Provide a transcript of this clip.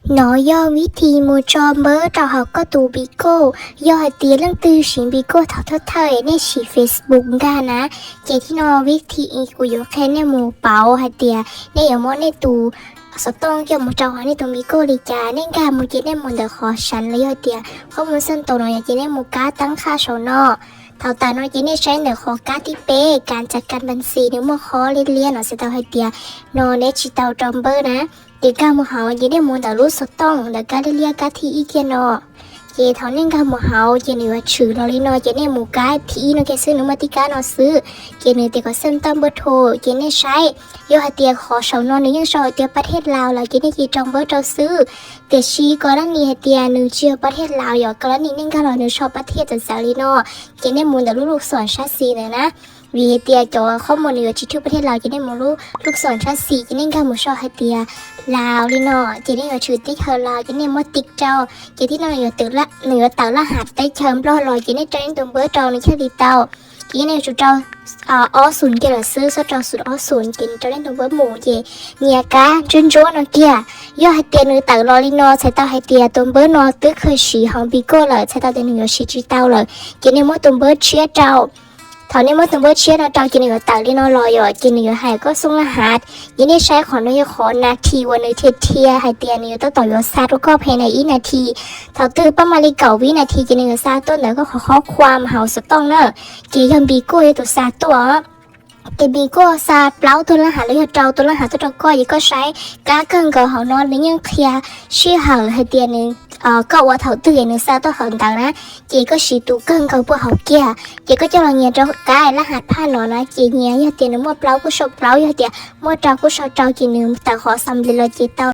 Nov yog vib thi mus tso npawb rau hauv koj tus Npikoj. Yog hais tias leej twg siv Npikoj thaum thawj thawj nej siv Facebook nkag na, ces thib no vib thi kuv yuav qhia nej mus pauv hais tias nej yuav muab nej tus xov tooj coj mus rau hauv nej tus Npikoj li cas. Nej nkag mus ces nej mus ntawm qhov sav los yog tias qhov mus xaj ntaus no yom, ces nej mus kab tab qhaj saum no. Thaum tawm no ces nej saib ntawm qhov kab thib peb kas tsa kas npas xis nws muaj qhov liab liab no txhais tau hais tias no neb tsis tau rau npawb na. Ces nkag mus hauv ces nej mus ntawm lub xov tooj ntawm kab liab liab kab thib ib kiag no. Ces thaum nej nkag mus hauv ces nws yuav tshwm los li no, ces nej mus kab thib ib no kiag xwb, nws muaj tib kab no xwb. Ces nws tias kom xaj tau npawb rho, ces nej saib, yog hais tias qhov saum no nws yeej sau hais tias pab thiaj laus lawm ces nej cia rau npawb rau xwb. Tiam sis koj lab nis hais tias nws tsis yog pab thiaj laus yom, koj lab nis nej nkag los nws sau pab thiaj txawv txawv li no, ces nej mus ntawm lub lub xom sab xis ntawd na. Vim hais tias cov qhov muag nws yuav tsis thwj pab thiaj laus, ces nej mus lub lub xom sab xis ces nej nkag mus sau hais tias laus li no, ces nej yuav tshwm teb chaws laus ces nej muab tiv rau. Ces thib no nws yuav tawm laj hav teb chaws Nplog los ces nej rau nej tus npawb rau nws thiaj li tau. Ces nej yuav tsum rau ob xus kiag lawm xwb, txhob rau xus ob xus, ces nws rau nej tus npawb mus ces nyias kab ntsuab ntsuab no kiag. Yog hais tias nws tawm los li no txhais tau hais tias tus npawb no twb kheev siv hauv Npikoj lawm, txhais tau tias nws yuav siv tsis tau lawm, ces nej muab tus npawb tshiab rau. Thaum nej muab tus npawb tshiab no rau ces nws yuav tawm li no los yom, ces nws yuav hais koj xoo laj hav. Ces nej saib qhov no yog qhov nas this uas nws dhia dhia hais tias nws yuav tab tom yuav xa rau koj phem na ib nas this. Thaum twg pab mam li kaum vib nas this ces nws yuav xa tuaj ntawm koj qhov qhov khuam hauv xov tooj na. Ces yog Npikoj yog tus xa tuaj. Ces Npikoj xa plaub tus laj hav los yog rau tus laj hav tuaj rau koj, ces koj saib kab kawg nkaus hauv no nws yeej qhia sij hawm hais tias nws, koj ua thaum twg es nws xa tuaj hauv ntawd na. Ces koj siv tus kawg nkaus puag hauv kiag, ces koj coj los nyias rau kab laj hav phaj no na, ces nyias yog tias nws muaj plaub kuj sau plaub, yog tias muaj rau kuj sau rau, ces nws tawm qhov xam li los ces tau.